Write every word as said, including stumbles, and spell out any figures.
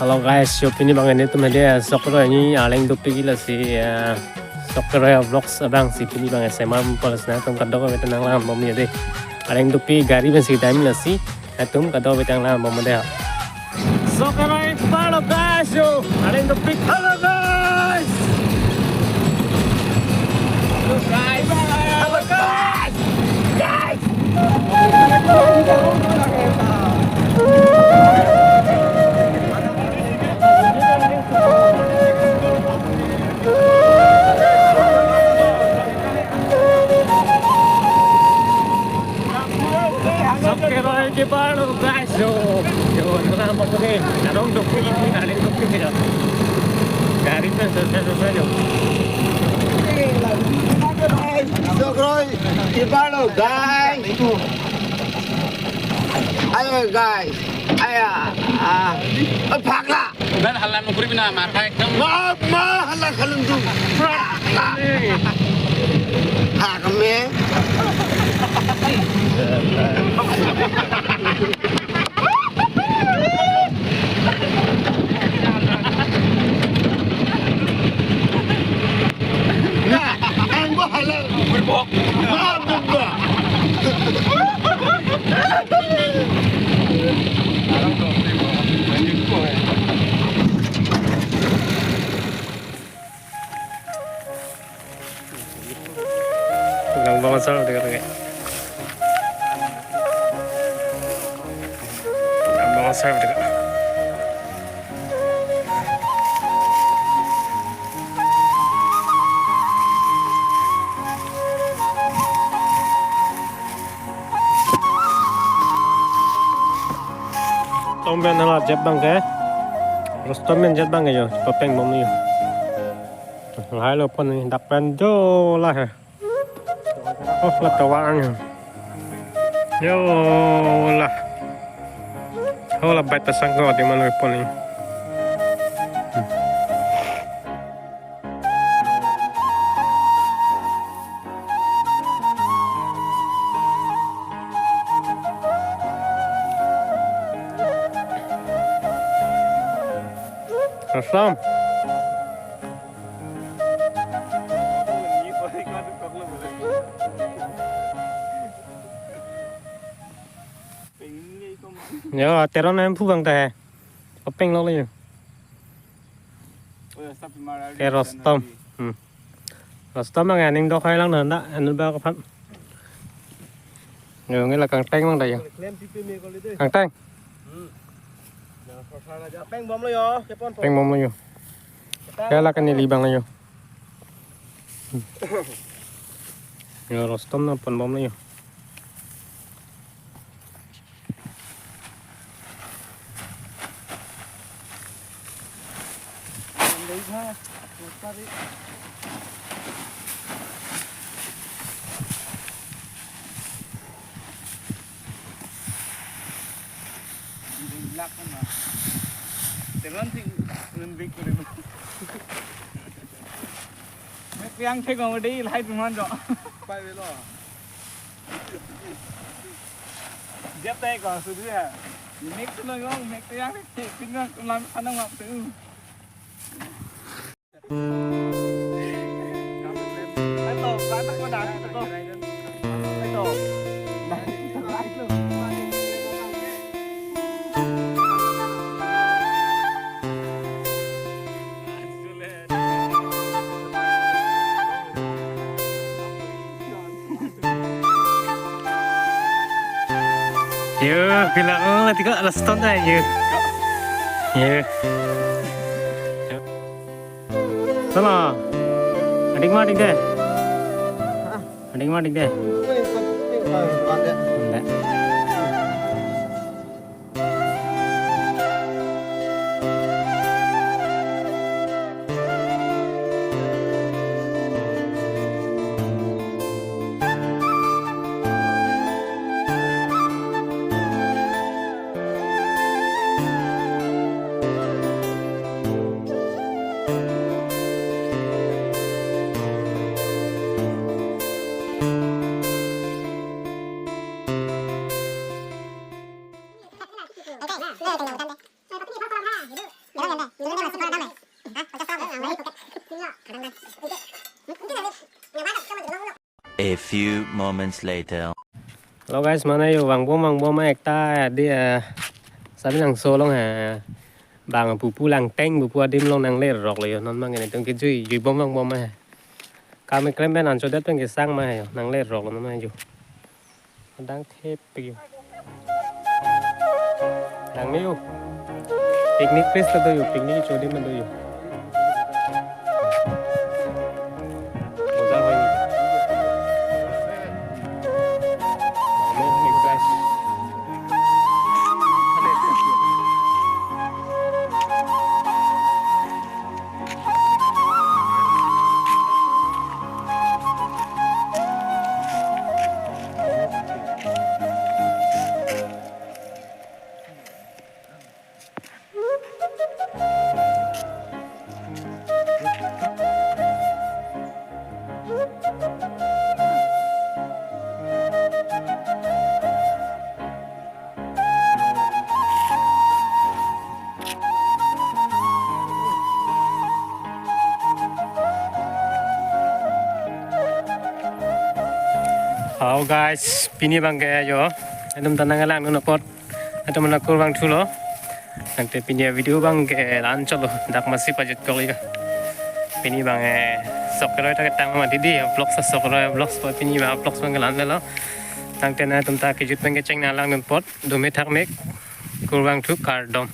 Hello guys, so pini abang netum hedi, eh, sok keroi ni Arleng dopik lasi, eh, sok keroi vlogs abangsi pini abang S M R palace netum kadokave ta nanglangbom ni dei. Arleng dopik gari pensi time lasi netum kadokave ta nanglangbom dei. Sok keroi palo guys, so Arleng dopik. Hello guys. Hello guys. Hello guys. Guys. Sok keroi ke palo guys, so. Yo, nang apa ni? Arleng dopik ini, Arleng dopik ya. Gari pen selesai selesai yo. Sok keroi ke palo guys. Ayo guys. Aya, ah, phakla. Udah halan ukuri bina mata ekdom. Ma, ma, halan halan tu. Phakla. Hak me. Nah, ang bahala. Berbok. Ah, berbok. Langbong asar dei kata. Langbong asar dei kata. Tom pen hala jet abang ke. Rustom pen jet abang ke yo, papengbom yo. Lahai lo pon ni dak pen do la he. Oh, la tovar ni. Yo la. Oh, la bai ta sang ko di mano pon ni. Rustom. Yo, Teron ahem phu abang ta he. Kopeng lo yo. Ke Rustom. Hmm. Rustom abang aning dok hai lang na, anu ba kaphan. Yo, nge la kangteng abang ta yo. Kangteng. Pengbom lo yo, kepon. Pengbom lo yo. Ke la kaneli abang lo yo. Yo, Rustom nangponbom lo yo. Teron sing lembik ko. Mek yang thek ko dei lahai pi man jo. Pai velo. Jep tai ko sudu ya. Mek tu lo yo, mek tu yang thek pin na lam khanang mak tu. Yo, bilang oh, nanti kok Rustom dah yo. Yo. Salah. Adik ma adik deh. Adik ma adik deh. Enggak. A few moments later. Hello guys, mane yo vangbom vangbom ma ekta di, eh, Samelangso along he. Bang pupu Langteng pupu adim along nanglerok lo yo, non ma nelitum kejui jui bom vangbom ma he. Kam ekrem pen anchodet pen kesang ma he yo, nanglerok lo non ma yo. Adang thepik yo. Nang ni yo. Picnic place ta do yo, picnic chodi ma do yo. Bojar hoi ni. Picnic place. Hello guys, pini abang ke yo, etum ta nanglang non apot, etum na kurvangthu lo. Tangte pini video abang ke la-an chot lo, dak masi pajut kok yo. Pini abang, eh, sok keroi ta ketang ma didi, vlogs sok keroi, vlogs po pini abang vlogs abang ke la-an lo. Tangte nangtum ta kejut pen kecheng nanglang non apot, dome thakme, kurvangthu kardom.